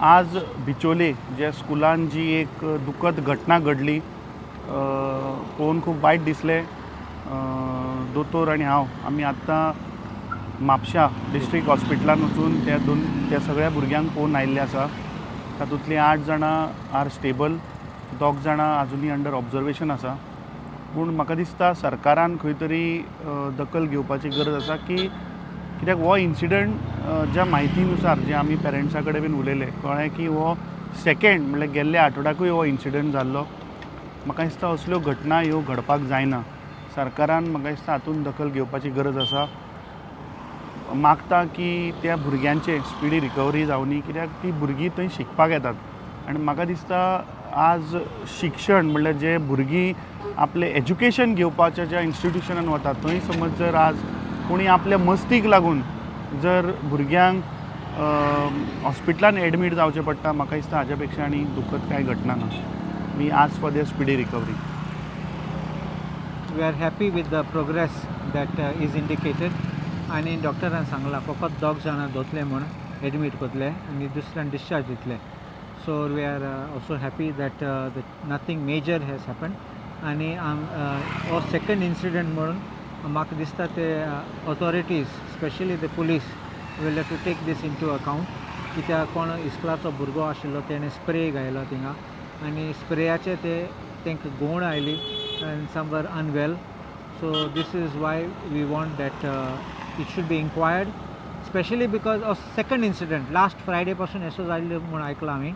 आज बिचोले ज्या स्कुलान जी एक दुखद घटना घडली, पळोवन खूब वायट दिसलें. दोतोर आनी हांव आमी आत्तां म्हापशा डिस्ट्रिक्ट हॉस्पिटलान वचून त्या दोन त्या सगळ्या भुरग्यांक पळोवन आयिल्ले आसा. तातूंतलीं आठ जाणां आर स्टेबल, दोग जाणां आजुनूय अंडर ऑब्जर्वेशन आसा. पूण म्हाका दिसता सरकारान खंय तरी दखल घेवपाची गरज आसा की कित्याक हो इन्सिडंट, ज्या म्हायती नुसार जे आमी पेरंट्सा कडेन बीन उलयले, कळ्ळें की हो सेकेंड, म्हणल्यार गेल्ल्या आठवड्याकूय हो इन्सिडंट जाल्लो. म्हाका दिसता असल्यो घटना ह्यो घडपाक जायना. सरकारान म्हाका दिसता हातूंत दखल घेवपाची गरज आसा. मागता की त्या भुरग्यांचे स्पिडी रिकवरी जावनी, कित्याक ती भुरगीं थंय शिकपाक येतात आनी म्हाका दिसता आज शिक्षण म्हणल्यार जे भुरगीं आपलें एज्युकेशन घेवपाच्या ज्या इन्स्टिट्युशनान वतात, थंय समज जर आज कोणी आपल्या मस्तीक लागून जर भुरग्यांक हॉस्पिटलान एडमीट जावचें पडटा, म्हाका दिसता हाज्या पेक्षा आनी दुखद कांय घटना ना. We ask for their speedy recovery. We are happy with the progress that is indicated. आनी डॉक्टरान सांगलां फकत दोग जाणां दोतले म्हूण एडमीट करतले आनी दुसऱ्यान डिस्चार्ज दितले. So we are also happy that the nothing major has happen. आनी आम हो सेकंड इन्सिडंट म्हणून म्हाका दिसता ते authorities, specially the police, will have to take this into account, कित्याक कोण इस्कुलाचो भुरगो आशिल्लो, तेणें स्प्रे घायलो थिंगा आनी स्प्रेयाचे ते तांकां घुंवळ आयली and some were unwell. So this is why we want that it should be inquired, especially because of second incident. Last Friday पासून असो जाल्ले म्हूण आयकलां आमी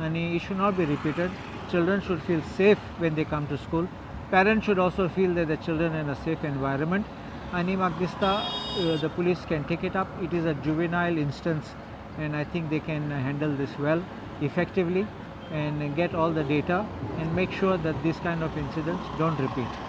आनी it should not be repeated. Children should feel safe when they come to school. Parents should also feel that the children in a safe environment. आनी म्हाका दिसता the police can take it up. It is a juvenile instance and I think they can handle this well, effectively, and get all the data and make sure that this kind of incidents don't repeat.